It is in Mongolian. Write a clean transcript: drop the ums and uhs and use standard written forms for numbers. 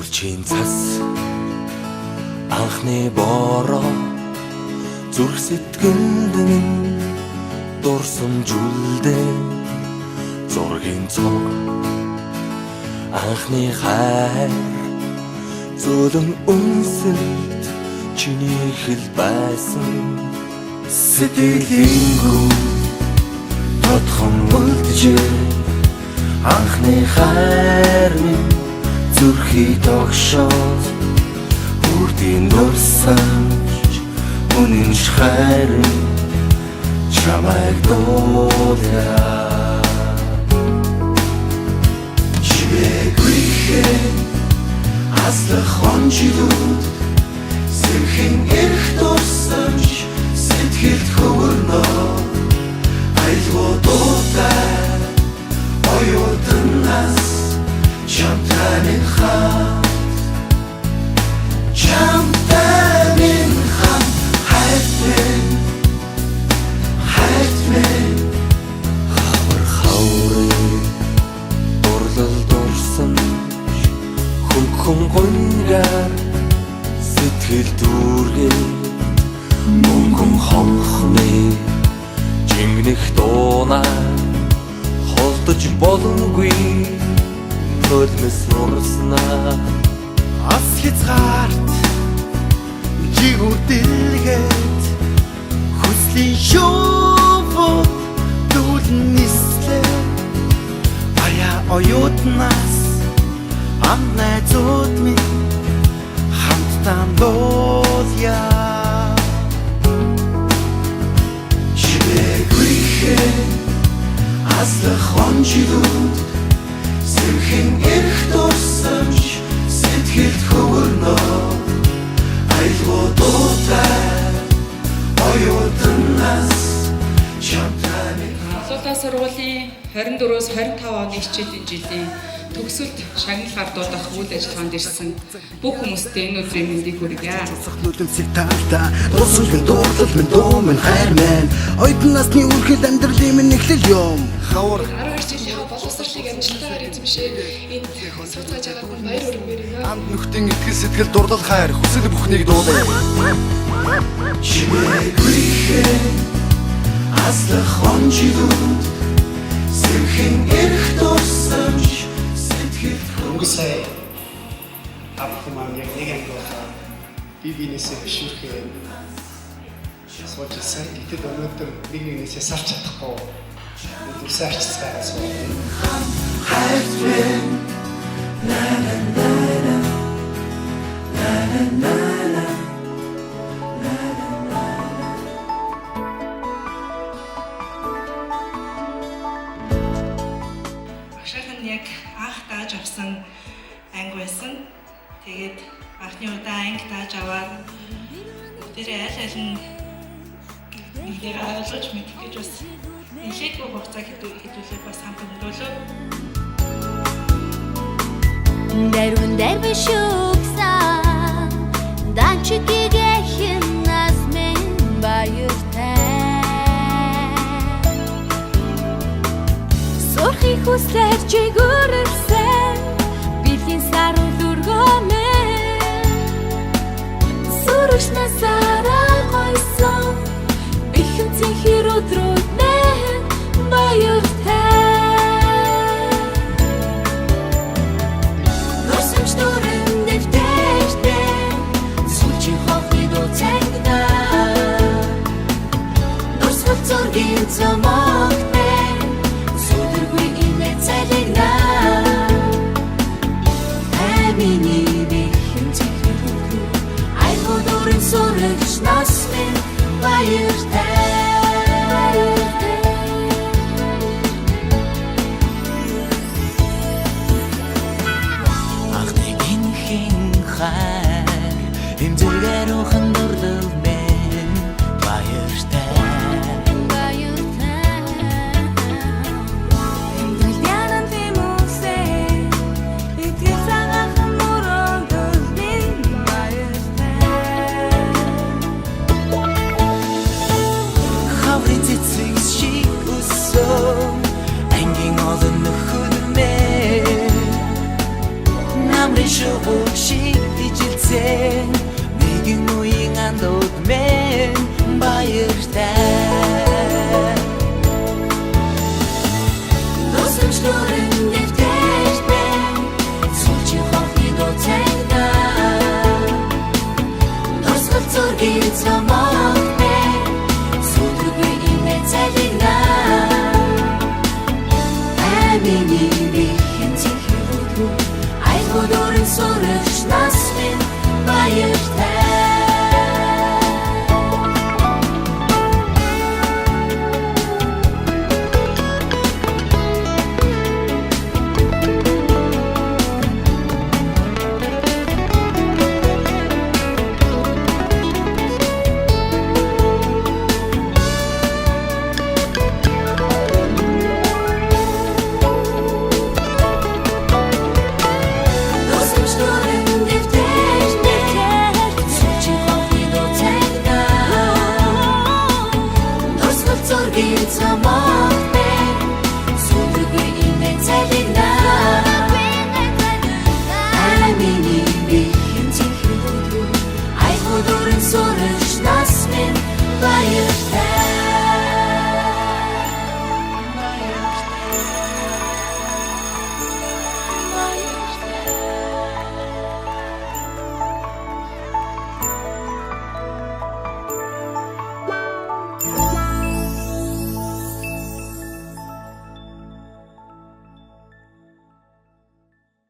Сүүлчийн цас анхны бороо зүрх сэтгэлд минь дурсамж үлдээ зургийн цог анхны хайр зөөлөн үнсэлт чиний хэл байсан сэтгэлийнхүү тодхон үлджээ анхны хайр минь зүрхий тогшоод үрдийн дурсамж үнэн хайр чамайг дуулаа. Чимээгүйхэн аслах он жилүүд сэрхэн эрх дурсамж сэтгэлд хөвөрнө айлгуу дуутай оюутан нас чамтай минь хамт, чамтай минь хамт, хайрт минь, хайрт минь. Хавар хаврын дурлал дурсамж хөнгөн гунгаар сэтгэл дүүргээ мөнгөн хонхны жингэнэх дуунаа холдож боломгүй нулимс нурснаа. Ас хязгаарт жигүүр дэлгээд хүслийн шувуу дүүлэн нислээ. Аяа оюутнаас ам найзууд минь хамтдаа дуулъя. Чимээгүйхэн аслах он жилүүд сэрхэн эрх дурсамж сэтгэлд хөвөрнө айлгуу дуутай оюутан нас чамтай минь. Лолоо сургуулийн 24-өөс 25 оны хичээлийн жилийн төгсөлд шагнал гардуулах үйл ажиллагаанд ирсэн бүх хүмүүстээ энэ өдрийн мэндийг хүргье. Нулимсыг таалта дурсамж минь, дуурлал минь, дуу минь, хайр минь, оюутан насны үрхэл амьдралын минь эхлэл юм. Хавар 12 жилийнхаа боловсролыг амжилттайгаар эзэмшээд энд сууцгааж байгаад нь баяр хүргэмээр байна. Анд нөхдийн итгэл сэтгэл, дурлал, хайр хүсэл бүхнийг дуулаа. Чимээгүйхэн аслах он жилүүд сэрхэн эрх дурсамж сэтгэлд Өнгө сая та бүхэн маань яг нэг анги байхаар бие биенээсээ бишүүрхээ сууж ирсэн. Гэтэл өнөөдөр нэг нэгнээсээ салж чадахгүй зүрсээ арчицгаагаа суугаад байна. Хайрт минь на на на на на на на на на. Багшийнх нь яг анх дааж авсан анги байсан. Тэгээд анхны удаа анги дааж аваад бүгдээрээ аль аль нь нэгнийгээ ойлгож мэдэх гэж бас нэлээдгүй хугацаа хэдүүлээ бас хамт өнгөрөөлөө. Дэрвэн дэрвэн шүксан Данчикигэхэн нас минь баяртай. Сурхи хүслээр чигүрэлсэн бэлгийн сарул өргөнэ. Сүрэгч насаа.